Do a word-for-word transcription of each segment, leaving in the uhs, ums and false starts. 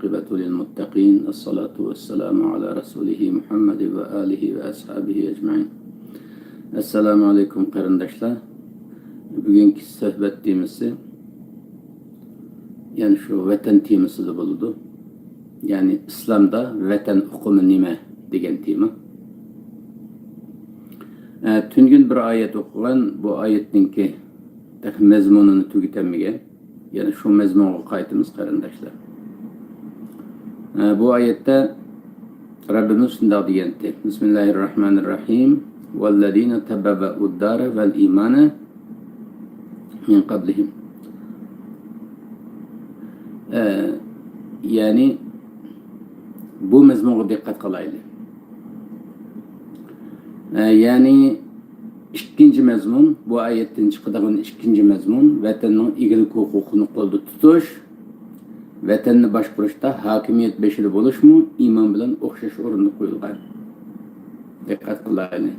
والعاقبة للمتقين، الصلاة والسلام على رسوله محمد وآله وأصحابه أجمعين. ئەسسالامۇ ئەلەيكۇم، قېرىنداشلار. بۈگۈنكى سۆھبەت تېمىسى، يەنى شۇ ۋەتەن تېمىسىدا بولىدۇ. يەنى ئىسلامدا ۋەتەن ئۇقۇمى نېمە دېگەن تېما. ئە، تۈنۈگۈن بىر ئايەت ئوقۇغان، بۇ ئايەتنىڭكى تېخى مەزمۇنىنى تۈگىتەلمىگەن. يەنە شۇ مەزمۇنغا قايتىمىز، قېرىنداشلار. ئە، بۇ ئايەتتە رەببىمىز شۇنداق دېگەنتى: بىسمىللاھىررەھمانىررەھىم. والذين تبوأوا الدار والإيمان من قبلهم. ئە، يەنى بۇ مەزمۇنغا دىققەت قىلايلى. ئە، يەنى ئىككىنچى مەزمۇن، بۇ ئايەتتىن چىقىدىغان ئىككىنچى مەزمۇن، ۋەتەننىڭ ئىگىلىك ھوقۇقىنى قولدا تۇتۇش، ۋەتەننى باشقۇرۇشتا ھاكىمىيەت بېشىدا بولۇشمۇ ئىمان بىلەن ئوخشاش ئورۇندا قويۇلغان. دىققەت قىلايلى.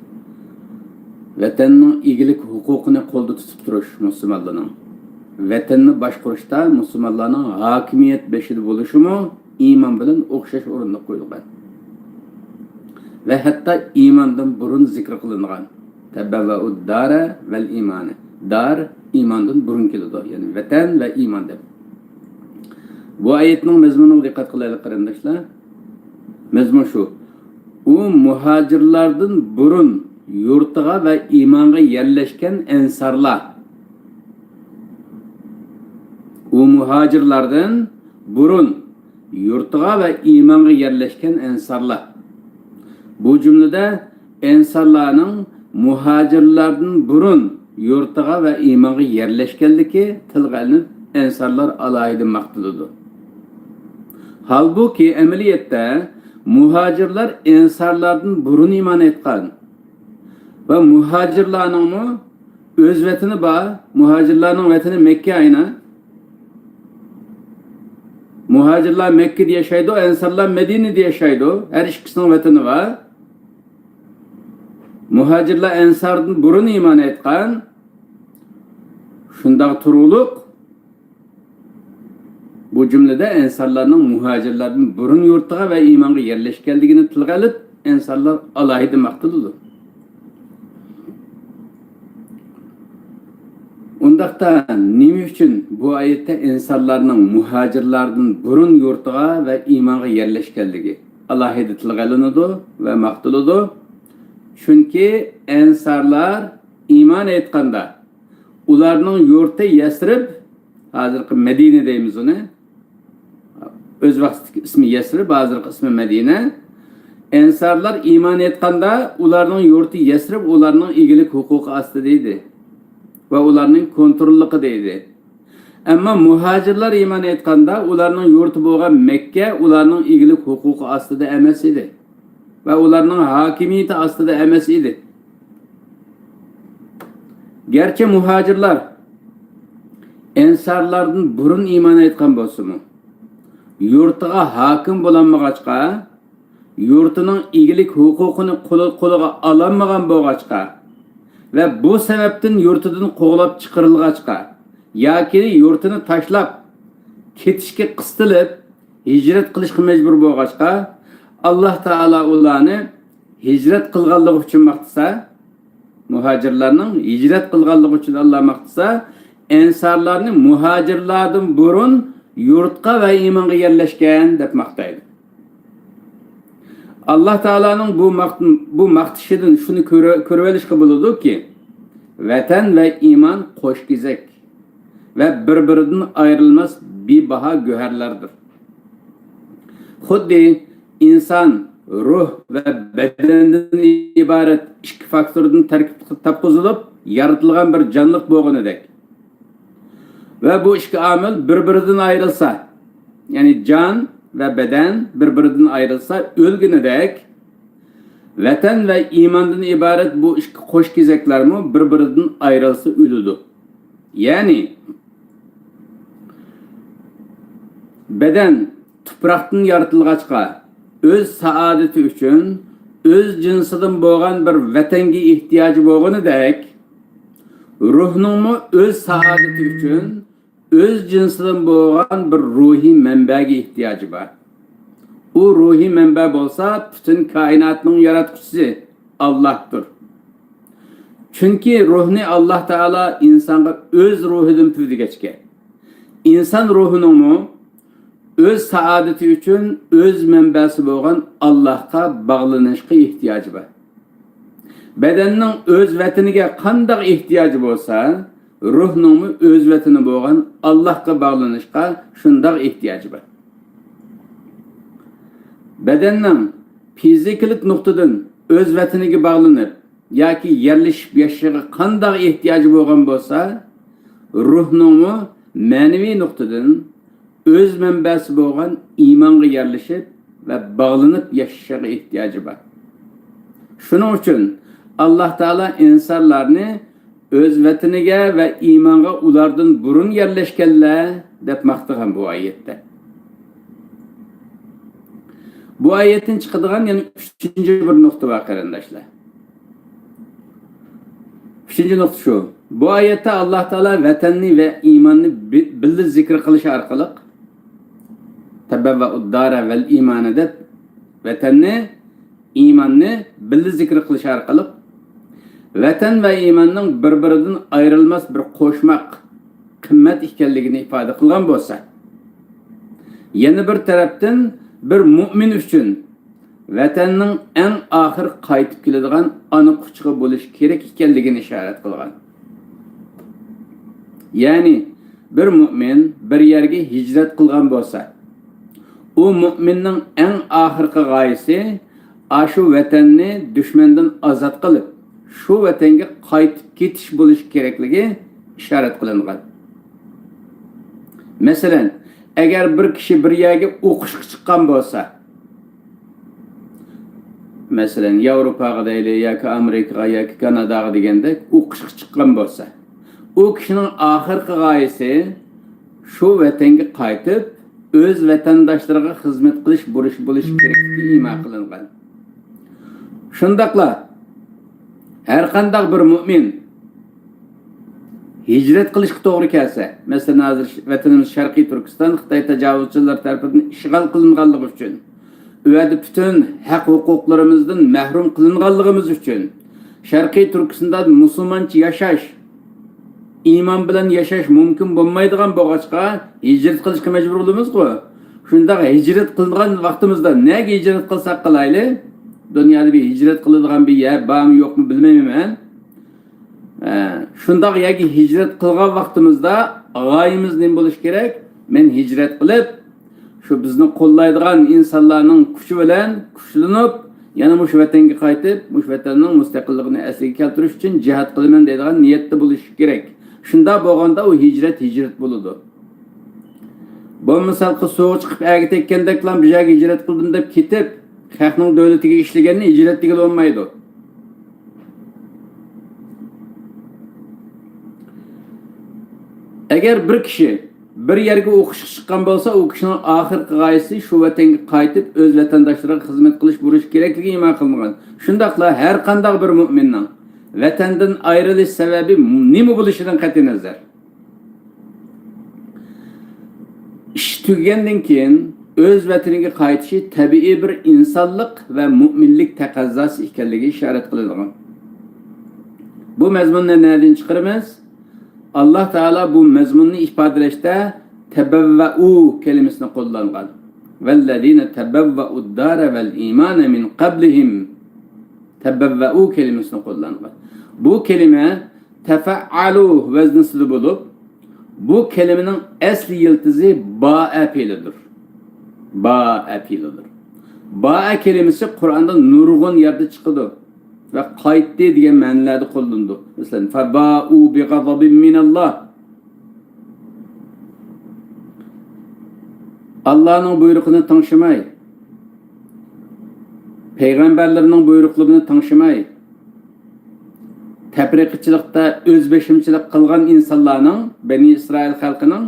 ۋەتەننىڭ ئىگىلىك ھوقۇقىنى قولدا تۇتۇپ تۇرۇش مۇسۇلمانلارنىڭ، ۋەتەننى باشقۇرۇشتا مۇسۇلمانلارنىڭ ھاكىمىيەت بېشىدا بولۇشىمۇ ئىمان بىلەن ئوخشاش ئورۇندا قويۇلغان. ۋە ھەتتا ئىماندىن بۇرۇن زىكىر قىلىنغان. تەبەۋۋەئۇد دارە ۋەل ئىمانە. دار ئىماندىن بۇرۇن كېلىدۇ. يەنى ۋەتەن ۋە ئىمان دەپ. بۇ ئايەتنىڭ مەزمۇنىغا دىققەت قىلايلى، قېرىنداشلار. مەزمۇن شۇ. ئۇ مۇھاجىرلاردىن بۇرۇن يۇرتىغا ۋە ئىمانغا يەرلەشكەن ئەنسارلار. ئۇ مۇھاجىرلاردىن بۇرۇن يۇرتىغا ۋە ئىمانغا يەرلەشكەن ئەنسارلار. بۇ جۈملىدە ئەنسارلارنىڭ مۇھاجىرلاردىن بۇرۇن يۇرتىغا ۋە ئىمانغا يەرلەشكەنلىكى تىلغا ئېلىنىپ، ئەنسارلار ئالاھىدە ماختىلىدۇ. ھالبۇكى، ئەمەلىيەتتە مۇھاجىرلار ئەنسارلاردىن بۇرۇن ئىمان ئېيتقان ۋە مۇھاجىرلارنىڭمۇ ئۆز ۋەتىنى بار، مۇھاجىرلارنىڭ ۋەتىنى مەككە ئاينا. مۇھاجىرلار مەككىدە ياشايدۇ، ئەنسارلار مەدىنىدە ياشايدۇ. ھەر ئىككىسىنىڭ ۋەتىنى بار. مۇھاجىرلار ئەنساردىن بۇرۇن ئىمان ئېيتقان. شۇنداق تۇرۇقلۇق، بۇ جۈملىدە ئەنسارلارنىڭ مۇھاجىرلاردىن بۇرۇن يۇرتىغا ۋە ئىمانغا يەرلەشكەنلىكىنى تىلغا ئېلىپ، ئەنسارلار ئالاھىدە ماختىلىدۇ. ئۇنداقتا نېمە ئۈچۈن بۇ ئايەتتە ئەنسارلارنىڭ مۇھاجىرلاردىن بۇرۇن يۇرتىغا ۋە ئىمانغا يەرلەشكەنلىكى ئالاھىدە تىلغا ئېلىنىدۇ ۋە ماختىلىدۇ؟ چۈنكى ئەنسارلار ئىمان ئېيتقاندا، ئۇلارنىڭ يۇرتى يەسرىب، ھازىرقى مەدىنە دەيمىز ئۇنى، ئۆز ۋاقتىدىكى ئىسمى يەسرىب، ھازىرقى ئىسمى مەدىنە. ئەنسارلار ئىمان ئېيتقاندا، ئۇلارنىڭ يۇرتى يەسرىب ئۇلارنىڭ ئىگىلىك ھوقۇقى ئاستىدا ئىدى ۋە ئۇلارنىڭ كونتروللۇقىدا ئىدى. ئەمما مۇھاجىرلار ئىمان ئېيتقاندا، ئۇلارنىڭ يۇرتى بولغان مەككە ئۇلارنىڭ ئىگىلىك ھوقۇقى ئاستىدا ئەمەس ئىدى ۋە ئۇلارنىڭ ھاكىمىيىتى ئاستىدا ئەمەس ئىدى. گەرچە مۇھاجىرلار ئەنسارلاردىن بۇرۇن ئىمان ئېيتقان بولسىمۇ، يۇرتىغا ھاكىم بولالمىغاچقا، يۇرتىنىڭ ئىگىلىك ھوقۇقىنى قولى-، قولىغا ئالالمىغان بولغاچقا ۋە بۇ سەۋەبتىن يۇرتىدىن قوغلاپ چىقىرىلغاچقا ياكى يۇرتىنى تاشلاپ كېتىشكە قىستىلىپ، ھىجرەت قىلىشقا مەجبۇر بولغاچقا، ئاللاھ تائالا ئۇلارنى ھىجرەت قىلغانلىقى ئۈچۈن ماختىسا، مۇھاجىرلارنىڭ ھىجرەت قىلغانلىقى ئۈچۈن ئاللاھ ماختىسا، ئەنسارلارنى مۇھاجىرلاردىن بۇرۇن يۇرتقا ۋە ئىمانغا يەرلەشكەن دەپ ماختايدۇ. ئاللاھ تائالانىڭ بۇ ماخت-، بۇ ماختىشىدىن شۇنى كۆرە-، كۆرۈۋېلىشقا بولىدۇكى، ۋەتەن ۋە ئىمان قوش كېزەك ۋە بىر-بىرىدىن ئايرىلماس بىباھا گۆھەرلەردۇر. خۇددى ئىنسان روھ ۋە بەدەندىن ئىبارەت ئىككى فاكتوردىن تەركىب تاپقۇزۇلۇپ يارىتىلغان بىر جانلىق بولغىنىدەك ۋە بۇ ئىككى ئامىل بىر-بىرىدىن ئايرىلسا، يەنى جان ۋە بەدەن بىر-بىرىدىن ئايرىلسا ئۆلگىنىدەك، ۋەتەن ۋە ئىماندىن ئىبارەت بۇ ئىككى قوش كېزەكلەرمۇ بىر-بىرىدىن ئايرىلسا ئۆلىدۇ. يەنى، بەدەن تۇپراقتىن يارىتىلغاچقا، ئۆز سائادىتى ئۈچۈن ئۆز جىنسىدىن بولغان بىر ۋەتەنگە ئېھتىياجى بولغىنىدەك، روھنىڭمۇ ئۆز سائادىتى ئۈچۈن ئۆز جىنسىدىن بولغان بىر روھىي مەنبەگە ئېھتىياجى بار. ئۇ روھىي مەنبە بولسا پۈتۈن كائىناتنىڭ ياراتقۇچىسى ئاللاھتۇر. چۈنكى روھنى ئاللاھ تائالا ئىنسانغا ئۆز روھىدىن پۈۋدىگەچكە، ئىنسان روھىنىڭمۇ ئۆز سائادىتى ئۈچۈن ئۆز مەنبەسى بولغان ئاللاھقا باغلىنىشقا ئېھتىياجى بار. بەدەننىڭ ئۆز ۋەتىنىگە قانداق ئېھتىياجى بولسا، روھنىڭمۇ ئۆز ۋەتىنى بولغان ئاللاھقا باغلىنىشقا شۇنداق ئېھتىياجى بار. بەدەننىڭ فىزىكىلىق نۇقتىدىن ئۆز ۋەتىنىگە باغلىنىپ ياكى يەرلىشىپ ياشىشىغا قانداق ئېھتىياجى بولغان بولسا، روھنىڭمۇ مەنىۋى نۇقتىدىن ئۆز مەنبەسى بولغان ئىمانغا يەرلىشىپ ۋە باغلىنىپ ياشىشىغا ئېھتىياجى بار. شۇنىڭ ئۈچۈن ئاللاھ تائالا ئىنسانلارنى ئۆز ۋەتىنىگە ۋە ئىمانغا ئۇلاردىن بۇرۇن يەرلەشكەنلەر دەپ ماختىغان بۇ ئايەتتە. بۇ ئايەتتىن چىقىدىغان يەنە ئۈچىنچى بىر نۇقتا بار، قېرىنداشلار. ئۈچىنچى نۇقتا شۇ. بۇ ئايەتتە ئاللاھ تائالا ۋەتەننى ۋە ئىماننى بى-، بىللە زىكىر قىلىش ئارقىلىق، تەبەۋۋەئۇد دارە ۋەل ئىمانە دەپ، ۋەتەننى، ئىماننى بىللە زىكىر قىلىش ئارقىلىق، ۋەتەن ۋە ئىماننىڭ بىر-بىرىدىن ئايرىلماس بىر قوشماق قىممەت ئىكەنلىكىنى ئىپادە قىلغان بولسا، يەنە بىر تەرەپتىن بىر مۇئمىن ئۈچۈن ۋەتەننىڭ ئەڭ ئاخىر قايتىپ كېلىدىغان ئانا قۇچىقى بولۇشى كېرەك ئىكەنلىكىنى ئىشارەت قىلغان. يەنى بىر مۇئمىن بىر يەرگە ھىجرەت قىلغان بولسا، ئۇ مۇئمىننىڭ ئەڭ ئاخىرقى غايىسى ئاشۇ ۋەتەننى دۈشمەندىن ئازاد قىلىپ، شۇ ۋەتەنگە قايتىپ كېتىش بولۇشى كېرەكلىكى ئىشارەت قىلىنغان. مەسىلەن، ئەگەر بىر كىشى بىر يەرگە ئوقۇشقا چىققان بولسا، مەسىلەن، ياۋروپاغا دەيلى ياكى ئامېرىكىغا ياكى كاناداغا دېگەندەك ئوقۇشقا چىققان بولسا، ئۇ كىشىنىڭ ئاخىرقى غايىسى شۇ ۋەتەنگە قايتىپ، ئۆز ۋەتەنداشلىرىغا خىزمەت قىلىش بۇرچى بولۇشى كېرەكلىكى ئىما قىلىنغان. شۇنداقلا ھەرقانداق بىر مۇئمىن ھىجرەت قىلىشقا توغرا كەلسە، مەسىلەن، ھازىر ش-، ۋەتىنىمىز شەرقىي تۈركىستان خىتاي تاجاۋۇزچىلىرى تەرىپىدىن ئىشغال قىلىنغانلىقى ئۈچۈن، ئۇ يەردە پۈتۈن ھەق ھوقۇقلىرىمىزدىن مەھرۇم قىلىنغانلىقىمىز ئۈچۈن، شەرقىي تۈركىستاندا مۇسۇلمانچە ياشاش، ئىمان بىلەن ياشاش مۇمكىن بولمايدىغان بولغاچقا، ھىجرەت قىلىشقا مەجبۇر بولىمىزغۇ. شۇنداق ھىجرەت قىلىدىغان ۋاقتىمىزدا نەگە ھىجرەت قىلساق قىلايلى، دۇنيادا بىر ھىجرەت قىلىدىغان بىر يەر بارمۇ يوقمۇ بىلمەيمەن مەن. ئە، شۇنداق يەرگە ھىجرەت قىلغان ۋاقتىمىزدا غايىمىز نېمە بولۇشى كېرەك؟ مەن ھىجرەت قىلىپ، شۇ بىزنى قوللايدىغان ئىنسانلارنىڭ كۈچى بىلەن كۈچلىنىپ، يەنە مۇشۇ ۋەتەنگە قايتىپ، مۇشۇ ۋەتەننىڭ مۇستەقىللىقىنى ئەسلىگە كەلتۈرۈش ئۈچۈن جىھاد قىلىمەن دەيدىغان نىيەتتە بولۇشى كېرەك. شۇنداق بولغاندا ئۇ ھىجرەت، ھىجرەت بولىدۇ. بولمىسا ھېلىقى سۇغا چىقىپ ئەگە تەگكەندەكلا بىر يەرگە ھىجرەت قىلدىم دەپ كېتىپ، خەقنىڭ دۆلىتىگە ئىشلىگەننى ھىجرەت دېگىلى بولمايدۇ. ئەگەر بىر كىشى بىر يەرگە ئوقۇشقا چىققان بولسا، ئۇ كىشىنىڭ ئاخىرقى غايىسى شۇ ۋەتەنگە قايتىپ، ئۆز ۋەتەنداشلىرىغا خىزمەت قىلىش بۇرچى كېرەكلىكى ئىما قىلىنغان. شۇنداقلا ھەر قانداق بىر مۇئمىننىڭ ۋەتەندىن ئايرىلىش سەۋەبى نېمە بولۇشىدىن قەتئىينەزەر، ئىش تۈگىگەندىن كېيىن ئۆز ۋەتىنىگە قايتىشى تەبىئىي بىر ئىنسانلىق ۋە مۇئمىنلىك تەقەززاسى ئىكەنلىكى ئىشارەت قىلىنغان. بۇ مەزمۇننى نەدىن چىقىرىمىز؟ ئاللاھ تائالا بۇ مەزمۇننى ئىپادىلەشتە تەبەۋۋەئۇ كەلىمىسىنى قوللانغان. ۋەللەزىنە تەبەۋۋەئۇد دارە ۋەل ئىمانە مىن قەبلىھىم. تەبەۋۋەئۇ كەلىمىسىنى قوللانغان. بۇ كەلىمە تەفەئەلۇ ۋەزنىسىدە بولۇپ، بۇ كەلىمىنىڭ ئەسلى يىلتىزى بائە پېئىلىدۇر. بائە پېئىلىدۇر. بائە كەلىمىسى قۇرئاندا نۇرغۇن يەردە چىقىدۇ ۋە قايتتى دېگەن مەنىلەردە قوللىنىدۇ. مەسىلەن، فَبَاءُوا بِغَضَبٍ مِّنَ اللَّهِ. ئاللانىڭ بۇيرۇقىنى تىڭشىماي، پەيغەمبەرلىرىنىڭ بۇيرۇقلىرىنى تىڭشىماي، تەپرىقىچىلىقتا ئۆزبېشىمچىلىق قىلغان ئىنسانلارنىڭ، بەنى ئىسرائىل خەلقىنىڭ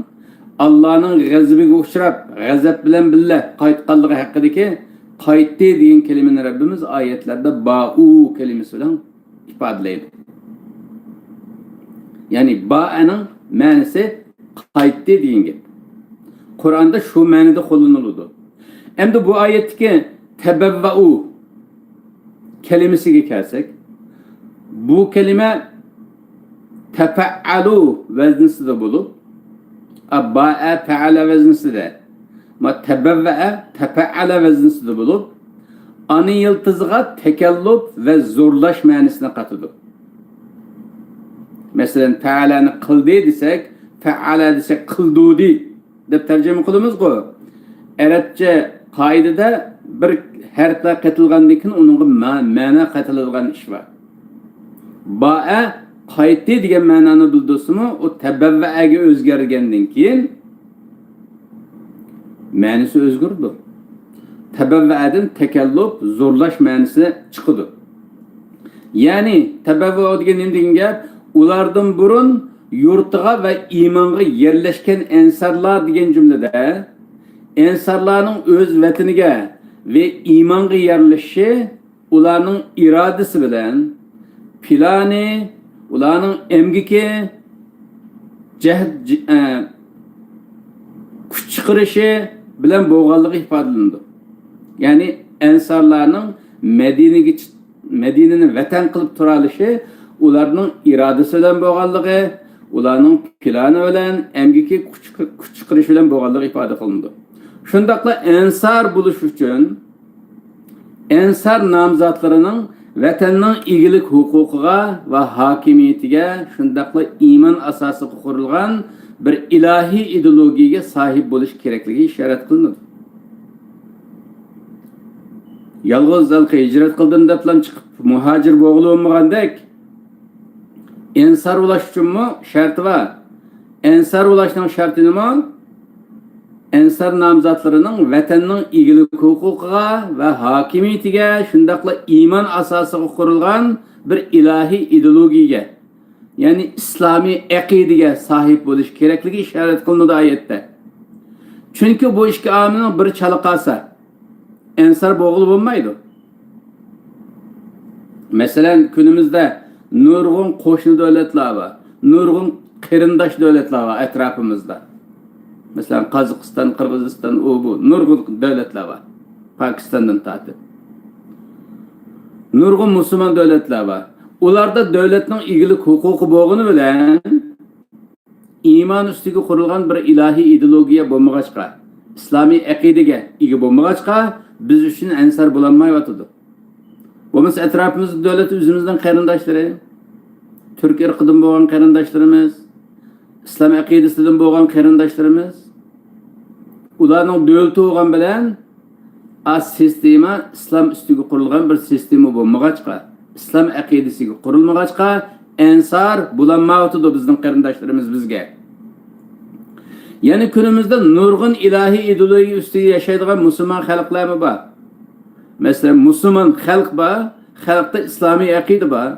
ئاللانىڭ غەزىپىگە ئۇچراپ، غەزەپ بىلەن بىللە قايتقانلىقى ھەققىدىكى قايتتى دېگەن كەلىمىنى رەببىمىز ئايەتلەردە بائۇ كەلىمىسى بىلەن ئىپادىلەيدۇ. يەنى بائەنىڭ مەنىسى قايتتى دېگەن گەپ. قۇرئاندا شۇ مەنىدە قوللىنىلىدۇ. ئەمدى بۇ ئايەتتىكى تەبەۋۋەئۇ كەلىمىسىگە كەلسەك، بۇ كەلىمە تەپەئەلۇ ۋەزنىسىدە بولۇپ، ئا، بائە پەئەلە ۋەزنىسىدە، ما تەبەۋۋەئە تەپەئەلە ۋەزنىسىدە بولۇپ، ئانا يىلتىزىغا تەكەللۇپ ۋە زورلاش مەنىسىنى قاتىدۇ. مەسىلەن، پەئەلەنى قىلدى دېسەك، پەئەلە دېسەك، قىلدۇدى دەپ تەرجىمە قىلىمىزغۇ. ئەرەبچە قائىدىدە بىر ھەرپلەر قېتىلغاندىن كېيىن ئۇنىڭغا مە-، مەنە قېتىلىدىغان ئىش بار. بائە قايتتى دېگەن مەنانى بىلدۈرسىمۇ، ئۇ تەبەۋۋەئەگە ئۆزگەرگەندىن كېيىن مەنىسى ئۆزگىرىدۇ. تەبەۋۋەئەدىن تەكەللۇپ، زورلاش مەنىسى چىقىدۇ. يەنى تەبەۋۋەئۇ دېگەن نېمە دېگەن گەپ؟ ئۇلاردىن بۇرۇن يۇرتىغا ۋە ئىمانغا يەرلەشكەن ئەنسارلار دېگەن جۈملىدە ئەنسارلارنىڭ ئۆز ۋەتىنىگە ۋە ئىمانغا يەرلىشىشى ئۇلارنىڭ ئىرادىسى بىلەن، پىلانى، ئۇلارنىڭ ئەمگىكى، جەھد، ج-، ئە، كۈچ چىقىرىشى بىلەن بولغانلىقى ئىپادىلىنىدۇ. يەنى ئەنسارلارنىڭ مەدىنىگە چىق-، مەدىنىنى ۋەتەن قىلىپ تۇرالىشى ئۇلارنىڭ ئىرادىسى بىلەن بولغانلىقى، ئۇلارنىڭ پىلانى بىلەن، ئەمگىكى كۈچ، كۈچ چىقىرىشى بىلەن بولغانلىقى ئىپادە قىلىنىدۇ. شۇنداقلا ئەنسار بولۇش ئۈچۈن ئەنسار نامزاتلىرىنىڭ ۋەتەننىڭ ئىگىلىك ھوقۇقىغا ۋە ھاكىمىيىتىگە، شۇنداقلا ئىمان ئاساسىغا قۇرۇلغان بىر ئىلاھىي ئىدېئولوگىيەگە ساھىب بولۇش كېرەكلىكى ئىشارەت قىلىنىدۇ. يالغۇز ھېلىقى ھىجرەت قىلدىم دەپلا چىقىپ مۇھاجىر بولغىلى بولمىغاندەك، ئەنسار بولاش ئۈچۈنمۇ شەرتى بار. ئەنسار بولۇشنىڭ شەرتى نېمە؟ ئەنسار نامزاتلىرىنىڭ ۋەتەننىڭ ئىگىلىك ھوقۇقىغا ۋە ھاكىمىيىتىگە، شۇنداقلا ئىمان ئاساسىغا قۇرۇلغان بىر ئىلاھىي ئىدېئولوگىيەگە، يەنى ئىسلامىي ئەقىدىگە ساھىب بولۇش كېرەكلىكى ئىشارەت قىلىنىدۇ ئايەتتە. چۈنكى بۇ ئىككى ئامىلنىڭ بىرى چالا قالسا، ئەنسار بولغىلى بولمايدۇ. مەسىلەن، كۈنىمىزدە نۇرغۇن قوشنا دۆلەتلەر بار، نۇرغۇن قېرىنداش دۆلەتلەر بار ئەتراپىمىزدا. مەسىلەن، قازاقىستان، قىرغىزىستان، ئۇ بۇ، نۇرغۇن دۆلەتلەر بار. پاكىستاندىن تارتىپ. نۇرغۇن مۇسۇلمان دۆلەتلەر بار. ئۇلاردا دۆلەتنىڭ ئىگىلىك ھوقۇقى بولغىنى بىلەن، ئىمان ئۈستىگە قۇرۇلغان بىر ئىلاھىي ئىدېئولوگىيە بولمىغاچقا، ئىسلامىي ئەقىدىگە ئىگە بولمىغاچقا، بىز ئۈچۈن ئەنسار بولالمايۋاتىدۇ. بولمىسا ئەتراپىمىزدا دۆلەت ئۆزىمىزنىڭ قېرىنداشلىرى، تۈرك ئىرقىدىن بولغان قېرىنداشلىرىمىز، ئىسلام ئەقىدىسىدىن بولغان قېرىنداشلىرىمىز، ئۇلارنىڭ دۆلىتى بولغان بىلەن، ئا، سىستېما ئىسلام ئۈستىگە قۇرۇلغان بىر سىستېما بولمىغاچقا، ئىسلام ئەقىدىسىگە قۇرۇلمىغاچقا، ئەنسار بولالمايۋاتىدۇ بىزنىڭ قېرىنداشلىرىمىز بىزگە. يەنە كۈنىمىزدە نۇرغۇن ئىلاھىي ئىدېئولوگىيە ئۈستىگە ياشايدىغان مۇسۇلمان خەلقلەرمۇ بار. مەسىلەن، مۇسۇلمان خەلق بار، خەلقتە ئىسلامىي ئەقىدە بار.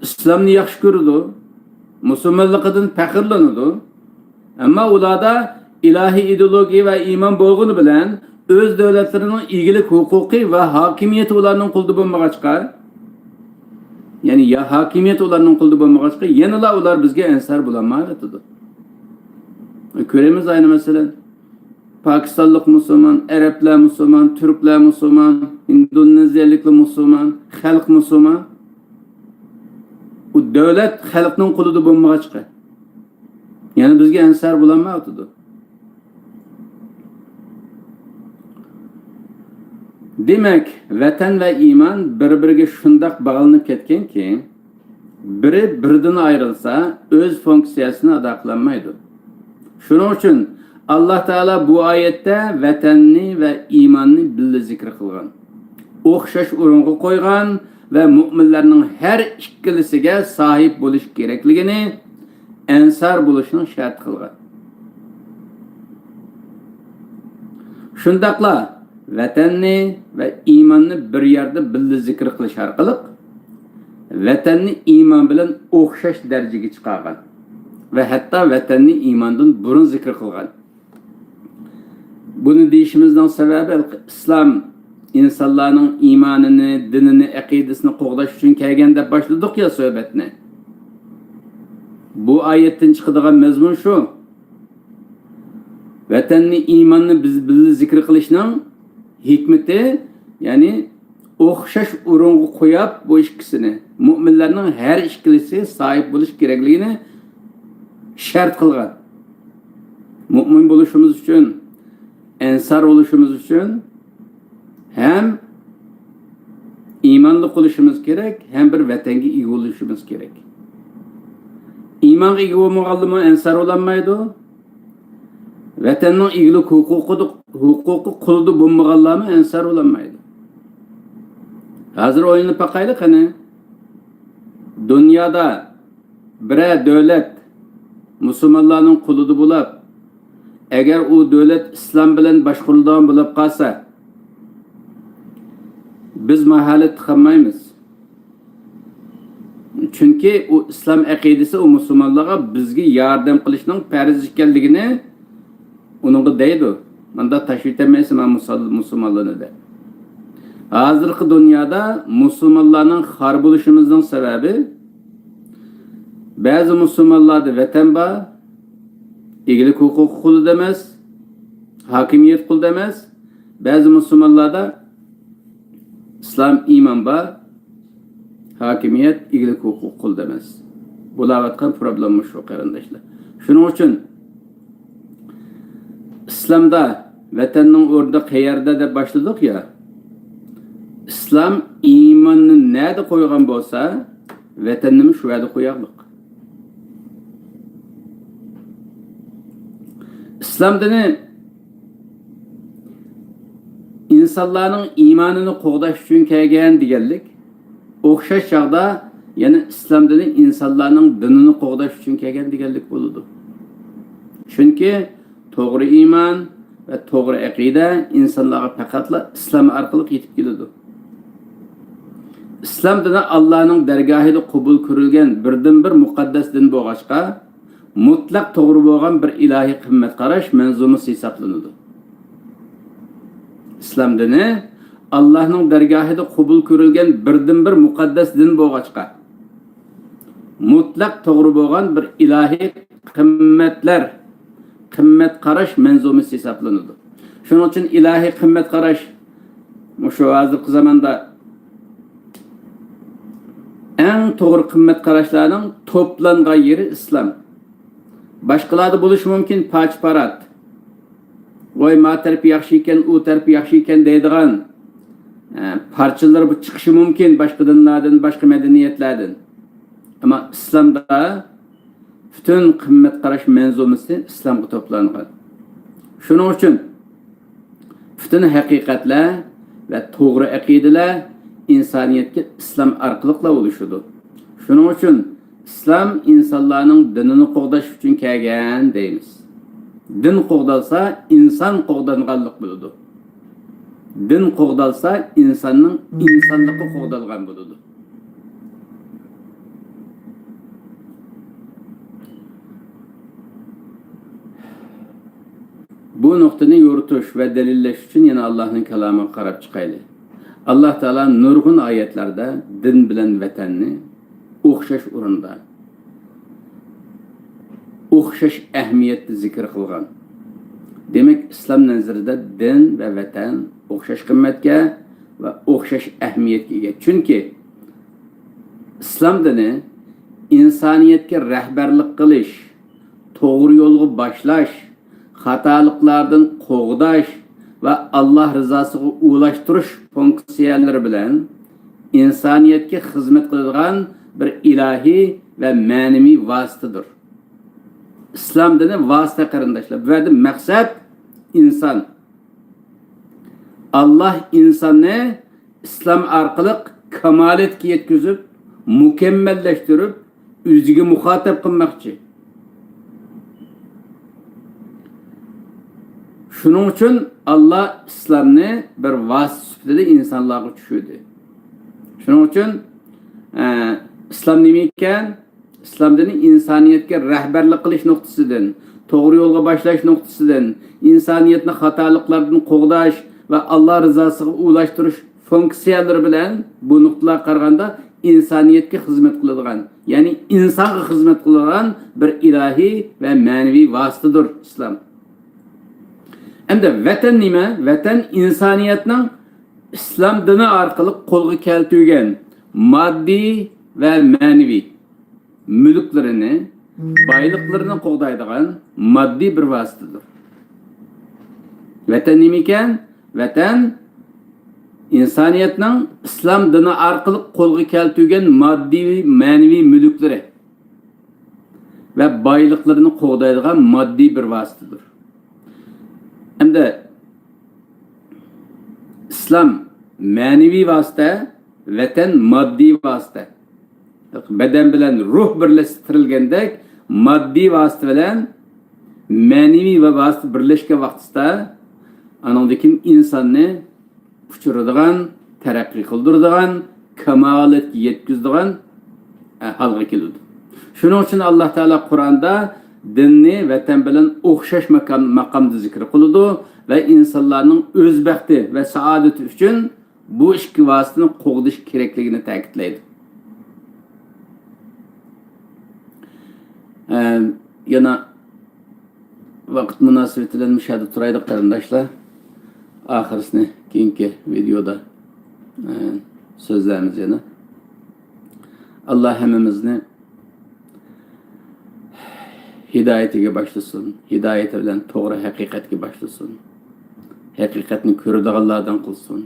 ئىسلامنى ياخشى كۆرىدۇ، مۇسۇلمانلىقىدىن پەخىرلىنىدۇ. ئەمما ئۇلاردا ئىلاھىي ئىدېئولوگىيە ۋە ئىمان بولغىنى بىلەن ئۆز دۆلەتلىرىنىڭ ئىگىلىك ھوقۇقى ۋە ھاكىمىيىتى ئۇلارنىڭ قولىدا بولمىغاچقا، يەنى يا ھاكىمىيەت ئۇلارنىڭ قولىدا بولمىغاچقا، يەنىلا ئۇلار بىزگە ئەنسار بولالمايۋاتىدۇ. كۆرىمىز ئەينى مەسىلەن، پاكىستانلىق مۇسۇلمان، ئەرەبلەر مۇسۇلمان، تۈركلەر مۇسۇلمان، ئىندونېزىيەلىكلەر مۇسۇلمان، خەلق مۇسۇلمان. ئۇ دۆلەت خەلقنىڭ قولىدا بولمىغاچقا، يەنە بىزگە ئەنسار بولالمايۋاتىدۇ. دېمەك، ۋەتەن ۋە ئىمان بىر-بىرىگە شۇنداق باغلىنىپ كەتكەنكى، بىرى بىرىدىن ئايرىلسا، ئۆز فۇنكسىيەسىنى ئادا قىلالمايدۇ. شۇنىڭ ئۈچۈن ئاللا تائالا بۇ ئايەتتە ۋەتەننى ۋە ئىماننى بىللە زىكىر قىلغان، ئوخشاش ئورۇنغا قويغان ۋە مۆمىنلەرنىڭ ھەر ئىككىلىسىگە ساھىب بولۇش كېرەكلىكىنى، ئەنسار بولۇشنىڭ شەرت قىلغان. شۇنداقلا ۋەتەننى ۋە ئىماننى بىر يەردە بىللە زىكىر قىلىش ئارقىلىق ۋەتەننى ئىمان بىلەن ئوخشاش دەرىجىگە چىقارغان ۋە ھەتتا ۋەتەننى ئىماندىن بۇرۇن زىكىر قىلغان. بۇنى دېيىشىمىزنىڭ سەۋەبى، ئىسلام ئىنسانلارنىڭ ئىمانىنى، دىنىنى، ئەقىدىسىنى قوغداش ئۈچۈن كەلگەن دەپ باشلىدۇق يا سۆھبەتنى. بۇ ئايەتتىن چىقىدىغان مەزمۇن شۇ. ۋەتەننى، ئىماننى بىز بىللە زىكىر قىلىشنىڭ ھېكمىتى، يەنى ئوخشاش ئورۇنغا قويۇپ، بۇ ئىككىسىنى، مۆمىنلەرنىڭ ھەر ئىككىلىسى ساھىب بولۇش كېرەكلىكىنى شەرت قىلغان. مۆمىن بولۇشىمىز ئۈچۈن، ئەنسار بولۇشىمىز ئۈچۈن ھەم ئىمانلىق بولۇشىمىز كېرەك، ھەم بىر ۋەتەنگە ئىگە بولۇشىمىز كېرەك. ئىمانغا ئىگە بولمىغانلىمۇ ئەنسار بولالمايدۇ. ۋەتەننىڭ ئىگىلىك ھوقۇقىدا، ھوقۇقى قولىدا بولمىغانلارمۇ ئەنسار بولالمايدۇ. ھازىر ئويلىنىپ باقايلى قېنى. دۇنيادا بىرەر دۆلەت مۇسۇلمانلارنىڭ قولىدا بولۇپ، ئەگەر ئۇ دۆلەت ئىسلام بىلەن باشقۇرۇلىدىغان بولۇپ قالسا، بىز ماھالەت تىقالمايمىز. چۈنكى ئۇ ئىسلام ئەقىدىسى ئۇ مۇسۇلمانلارغا بىزگە ياردەم قىلىشنىڭ پەرز ئىكەنلىكىنى ئۇنىڭغا دەيدۇ. ماندا تاشلىۋېتەلمەيسەن مانا مۇسۇل-، مۇسۇلمانلارنى دەپ. ھازىرقى دۇنيادا مۇسۇلمانلارنىڭ خار بولۇشىمىزنىڭ سەۋەبى، بەزى مۇسۇلمانلاردا ۋەتەن بار، ئىگىلىك ھوقۇقى قولىدا ئەمەس، ھاكىمىيەت قولىدا ئەمەس. بەزى مۇسۇلمانلاردا ئىسلام، ئىمان بار، ھاكىمىيەت، ئىگىلىك ھوقۇق قولىدا ئەمەس. بولاۋاتقان پروبلېما شۇ، قېرىنداشلار. شۇنىڭ ئۈچۈن ئىسلامدا ۋەتەننىڭ ئورنى قەيەردە دەپ باشلىدۇق يا. ئىسلام ئىماننى نەدە قويغان بولسا، ۋەتەننىمۇ شۇ يەردە قويارلىق. ئىسلام دىنى ئىنسانلارنىڭ ئىمانىنى قوغداش ئۈچۈن كەلگەن دېگەنلىك، ئوخشاش چاغدا يەنە ئىسلام دىنى ئىنسانلارنىڭ دىنىنى قوغداش ئۈچۈن كەلگەن دېگەنلىك بولىدۇ. چۈنكى توغرا ئىمان ۋە توغرا ئەقىدە ئىنسانلارغا پەقەتلا ئىسلام ئارقىلىق يېتىپ كېلىدۇ. ئىسلام دىنى ئاللانىڭ دەرگاھىدا قوبۇل كۆرۈلگەن بىردىنبىر مۇقەددەس دىن بولغاچقا، مۇتلەق توغرا بولغان بىر ئىلاھىي قىممەت قاراش مەنزۇمىسى ھېسابلىنىدۇ. ئىسلام دىنى ئاللانىڭ دەرگاھىدا قوبۇل كۆرۈلگەن بىردىنبىر مۇقەددەس دىن بولغاچقا، مۇتلەق توغرا بولغان بىر ئىلاھىي قىممەتلەر، قىممەت قاراش مەنزۇمىسى ھېسابلىنىدۇ. شۇنىڭ ئۈچۈن ئىلاھىي قىممەت قاراش مۇشۇ ھازىرقى زاماندا ئەڭ توغرا قىممەت قاراشلارنىڭ توپلانغان يېرى ئىسلام. باشقىلاردا بولۇشى مۇمكىن پارچە-پارات. ۋاي، ما تەرىپى ياخشى ئىكەن، ئۇ تەرىپى ياخشى ئىكەن دەيدىغان، ئە، پارچىلىرى بۇ چىقىشى مۇمكىن باشقا دىنلاردىن، باشقا مەدەنىيەتلەردىن. ئەمما ئىسلامدا پۈتۈن قىممەت قاراش مەنزۇمىسى ئىسلامغا توپلانغان. شۇنىڭ ئۈچۈن پۈتۈن ھەقىقەتلەر ۋە توغرا ئەقىدىلەر ئىنسانىيەتكە ئىسلام ئارقىلىقلا ئۇلىشىدۇ. شۇنىڭ ئۈچۈن ئىسلام ئىنسانلارنىڭ دىنىنى قوغداش ئۈچۈن كەلگەن دەيمىز. دىن قوغدالسا، ئىنسان قوغدانغانلىق بولىدۇ. دىن قوغدالسا، ئىنساننىڭ ئىنسانلىقى قوغدالغان بولىدۇ. بۇ نۇقتىنى يورۇتۇش ۋە دەلىللەش ئۈچۈن يەنە ئاللاھنىڭ كالامىغا قاراپ چىقايلى. ئاللاھ تائالا نۇرغۇن ئايەتلەردە دىن بىلەن ۋەتەننى ئوخشاش ئورۇندا، ئوخشاش ئەھمىيەتتە زىكىر قىلغان. دېمەك، ئىسلام نەزىرىدە دىن ۋە ۋەتەن ئوخشاش قىممەتكە ۋە ئوخشاش ئەھمىيەتكە ئىگە. چۈنكى ئىسلام دىنى ئىنسانىيەتكە رەھبەرلىك قىلىش، توغرا يولغا باشلاش، خاتالىقلاردىن قوغداش ۋە ئاللاھ رىزاسىغا ئۇلاشتۇرۇش فۇنكسىيەلىرى بىلەن ئىنسانىيەتكە خىزمەت قىلىدىغان بىر ئىلاھىي ۋە مەنىۋى ۋاسىتىدۇر. ئىسلام دىنى ۋاسىتە، قېرىنداشلار. بۇ يەردە مەقسەت ئىنسان. ئاللاھ ئىنساننى ئىسلام ئارقىلىق كامالەتكە يەتكۈزۈپ، مۇكەممەللەشتۈرۈپ، ئۆزىگە مۇخاتەپ قىلماقچى. شۇنىڭ ئۈچۈن ئاللاھ ئىسلامنى بىر ۋاسىتە سۈپىتىدە ئىنسانلارغا چۈشۈردى. شۇنىڭ ئۈچۈن، ئە، ئىسلام نېمە ئىكەن؟ ئىسلام دىنى ئىنسانىيەتكە رەھبەرلىك قىلىش نۇقتىسىدىن، توغرا يولغا باشلاش نۇقتىسىدىن، ئىنسانىيەتنى خاتالىقلاردىن قوغداش ۋە ئاللاھ رىزاسىغا ئۇلاشتۇرۇش فۇنكسىيەلىرى بىلەن بۇ نۇقتىلارغا قارىغاندا ئىنسانىيەتكە خىزمەت قىلىدىغان، يەنى ئىنسانغا خىزمەت قىلىدىغان بىر ئىلاھىي ۋە مەنىۋى ۋاسىتىدۇر ئىسلام. ئەمدى ۋەتەن نېمە؟ ۋەتەن ئىنسانىيەتنىڭ ئىسلام دىنى ئارقىلىق قولغا كەلتۈرگەن ماددىي ۋە مەنىۋى مۈلۈكلىرىنى، بايلىقلىرىنى قوغدايدىغان ماددىي بىر ۋاسىتىدۇر. ۋەتەن نېمىكەن؟ ۋەتەن ئىنسانىيەتنىڭ ئىسلام دىنى ئارقىلىق قولغا كەلتۈرگەن ماددىي، مەنىۋى مۈلۈكلىرى ۋە بايلىقلىرىنى قوغدايدىغان ماددىي بىر ۋاسىتىدۇر. ئەمدى ئىسلام مەنىۋى ۋاسىتە، ۋەتەن ماددىي ۋاسىتە. بەدەن بىلەن روھ بىرلەشتۈرۈلگەندەك، ماددىي ۋاسىتە بىلەن مەنىۋى ۋاسىتە بىرلەشكەن ۋاقتىدا، ئانىڭدىن كېيىن ئىنساننى ئۇچۇرىدىغان، تەرەققىي قىلدۇرىدىغان، كامالەتكە يەتكۈزىدىغان ھالغا كېلىدۇ. شۇنىڭ ئۈچۈن ئاللا تائالا قۇرئاندا دىننى ۋەتەن بىلەن ئوخشاش ماقام، ماقامدا زىكىر قىلىدۇ ۋە ئىنسانلارنىڭ ئۆز بەختى ۋە سائادىتى ئۈچۈن بۇ ئىككى ۋاسىتىنى قوغدىشى كېرەكلىكىنى تەكىتلەيدۇ. ئە، يەنە ۋاقىت مۇناسىۋىتى بىلەن مۇشۇ يەردە تۇرايلى، قېرىنداشلار. ئاخىرسىنى كېيىنكى ۋىدېئودا، ئە، سۆزلەيمىز يەنە. ئاللا ھەممىمىزنى ھىدايىتىگە باشلىسۇن، ھىدايىتى بىلەن توغرا ھەقىقەتكە باشلىسۇن، ھەقىقەتنى كۆرىدىغانلاردىن قىلسۇن.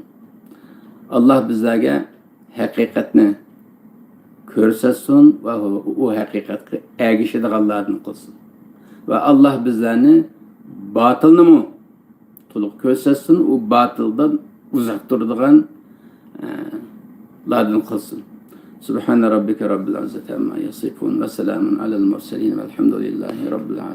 ئاللا بىزلەرگە ھەقىقەتنى كۆرسەتسۇن ۋە ئۇ ھەقىقەتكە ئەگىشىدىغانلاردىن قىلسۇن. ۋە ئاللا بىزلەرنى باتىلنىمۇ تولۇق كۆرسەتسۇن، ئۇ باتىلدىن ئۇزاق تۇرىدىغان، ئە، لاردىن قىلسۇن. سبحان ربك رب العزة عما يصفون وسلام على المرسلين والحمد لله رب العالمين.